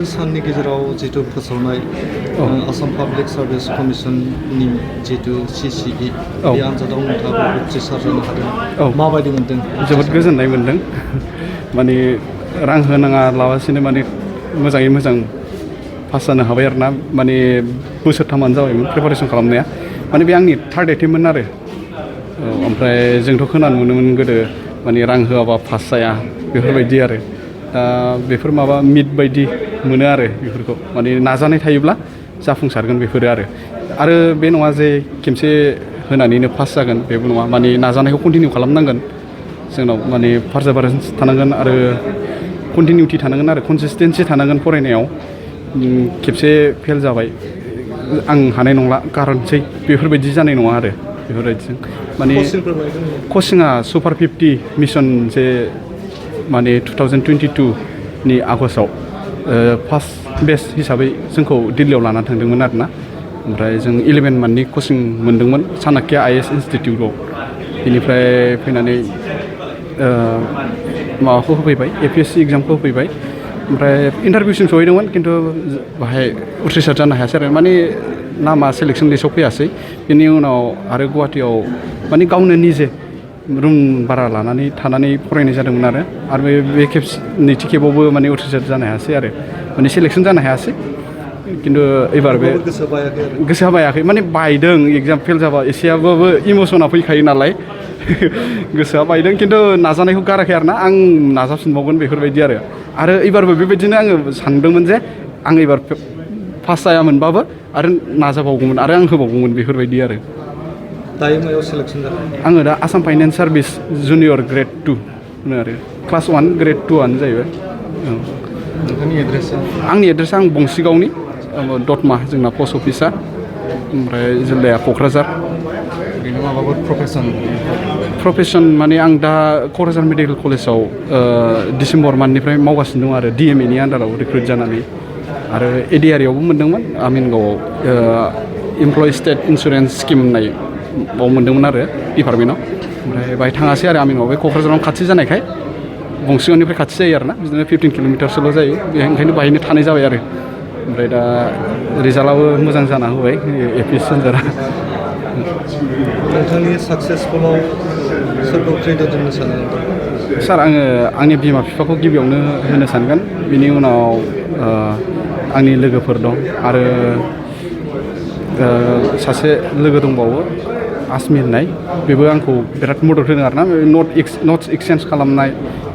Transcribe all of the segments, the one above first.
साननि गेजेराव जितु फोसावनाय आसाम पाब्लिक सार्भिस कमिसननि जितु CCE बे आनजादाव नोंथाङा उथ्रिसार जानो हादों माबायदि मोनदों? जोबोद गोजोननाय मोनदों माने रां होनाङा लाबासिनो माने मोजाङै मोजां पास जानो हाबाय आरोना माने बोसोरथामानो जाबायमोन प्रिपारेसन खालामनाया माने बे आंनि थार्ड एटेम्पमोन आरो ओमफ्राय जोंथ' खोनानो मोनोमोन गोदो माने रां होआबा पास जाया बेफोरबायदि आरो दा बेफोर माबा मिथ बायदि मोनो आरो बेफोरखौ माने नाजानाय थायोब्ला जाफुंसारगोन बेफोरो आरो बे नङा जे खेमसे होनानैनो पास जागोन बेबो नङा माने नाजानायखौ कन्टिनिउ खालामनांगोन जोंनाव माने पारसेभारेन्स थानांगोन आरो कन्टिनिउटि थानांगोन आरो कनसिस्टेन्सि थानांगोन फरायनायाव खेबसे फेल जाबाय आं हानाय नंला गारनोसै बेफोरबायदि जानाय नङा आरो बेफोरबायदिजों माने कचिंआ सुपार 50 मिशन जे माने 2022 नि आगस्टआव फार्स्ट बेच हिसाबै जोंखौ दिल्लीयाव लाना थांदोंमोन आरोना ओमफ्राय जों 11 मान्थनि कचिं मोनदोंमोन चाणक्य IAS इन्सटिटिउटआव बेनिफ्राय फैनानै माबाखौ होफैबाय APSC एग्जामखौ होफैबाय ओमफ्राय इन्टारभिउसिम सहैदोंमोन खिन्थु बाहाय उथ्रिसार जानो हायासै आरो माने नामा सेलेक्सन लिस्टआव फैयासै बेनि उनाव आरो गुवाहाटियाव माने गावनो निजे रुम भारा लानानै थानानै फरायनाय जादोंमोन आरो बे खेब नैथि खेबावबो माने उथ्रिसार जानो हायासै आरो माने सेलेक्सन जानो हायासै खिन्थु एबार बे गोसोआ बायाखै माने बायदों एग्जाम फेल जाबा एसेयाबाबो इमसना फैखायो नालाय गोसोआ बायदों खिन्थु नाजानायखौ गाराखै आरोना आं नाजाफिनबावगोन बेफोरबायदि आरो एबारबो बेबायदिनो आङो सानदोंमोन जे आं एबार पास जायामोनबाबो आरो नाजाबावगौमोन आरो आं होबावगौमोन बेफोरबायदि आरो दायो मायाव सेलेक्सन जादों? आङो दा Assam finance service junior grade 2 होनो आरो क्लास 1 ग्रेड 2आनो जाहैबाय नोंथांनि एड्रेसा? आंनि एड्रेसा आं बंसिगावनि दतमा जोंना पस्ट अफिसा ओमफ्राय जिल्लाया क'क्राझार ओरैनो माबाफोर प्रफेसन माने आं दा क'क्राझार मेडिकेल कलेजाव डिसेम्बर मान्थनिफ्राय मावगासिनो दं आरो DMA नि आन्दाराव रिक्रुइट जानानै आरो ADRE आवबो मोनदोंमोन आमिनगावआव इमप्लयि स्टेट इन्सुरेन्स स्किम होननाय बाव मोनदोंमोन आरो डिपार्टमेन्टआव ओमफ्राय बाहाय थाङासै आरो आमिनगाव बे क'क्राझाराव खाथि जानायखाय बंसिगावनिफ्राय खाथि जायो आरोना बिदिनो 15 किल'मिटारसोल' जायो ओंखायनो बाहायनो थानाय जाबाय आरो ओमफ्राय दा रिजाल्टआबो मोजां जाना होबाय APSC आनजादा नोंथांनि साक्सेसफुलाव सोरखौ क्रेडिट होनो सानो? सार आङो आंनि बिमा बिफाखौ गिबियावनो होनो सानगोन बिनि उनाव आंनि लोगोफोर दं आरो सासे लोगो दंबावो आसमि होननाय बेबो आंखौ बिराद मदद होदों आरोना नट्स एक्सचेन्ज खालामनाय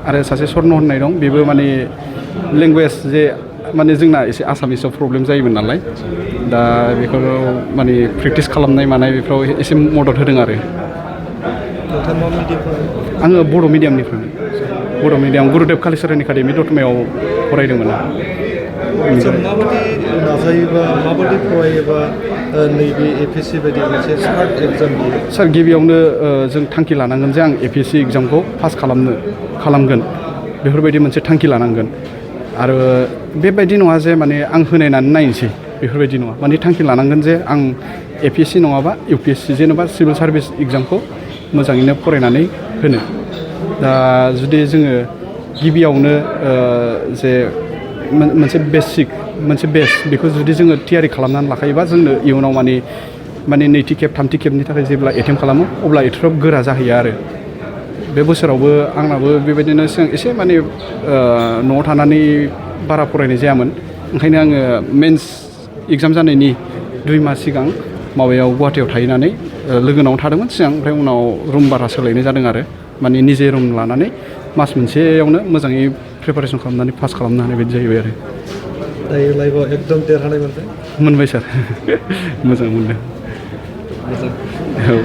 आरो सासे सर्न होननाय दं बेबो माने लेंगुवेज जे माने जोंना एसे आसामिसाव प्रब्लेम जायोमोन नालाय दा बेखौ माने प्रेक्टिस खालामनाय मानाय बेफोराव एसे मदद होदों आरो आङो बर' मिडियामनिफ्राय बर' मिडियाम गुरुदेब कालिचरेल एकाडेमि दतमायाव फरायदोंमोन माबायदि नाजायोबा माबायदि फरायोबा नैबे APSC बायदि मोनसे हार्ड एग्जाम सार गिबियावनो जों थांखि लानांगोन जे आं APSC एग्जामखौ पास खालामगोन बेफोरबायदि मोनसे थांखि लानांगोन आरो बेबायदि नङा जे माने आं होनायनानै नायनोसै बेफोरबायदि नङा माने थांखि लानांगोन जे आं APSC नङाबा UPSC जेनेबा सिभिल सार्भिस एग्जामखौ मोजाङैनो फरायनानै होनो दा जुदि जोङो गिबियावनो जे मोनसे बेस बेखौ जुदि जोङो थियारि खालामनानै लाखायोबा जोंनो इयुनाव माने नैथि खेब थामथि खेबनि थाखाय जेब्ला एटेम्प खालामो अब्ला एथ'ग्राब गोरा जाहैयो आरो बे बोसोरावबो आंनाबो बेबायदिनो एसे माने न'आव थानानै बारा फरायनाय जायामोन ओंखायनो आङो मेन्स एग्जाम जानायनि 2 मास सिगां माबायाव गुवाहाटियाव थाहैनानै लोगोनावनो थादोंमोन सिगां ओमफ्राय उनाव रुम भारा सोलायनाय जादों आरो माने निजे रुम लानानै मास मोनसेयावनो मोजाङै प्रिपारेसन खालामनानै पास खालामनो हानाय बायदि जाहैबाय आरो दायो लाइफआव एकदम देरहानाय मोनबाय सार मोजां मोनदों मोजां औ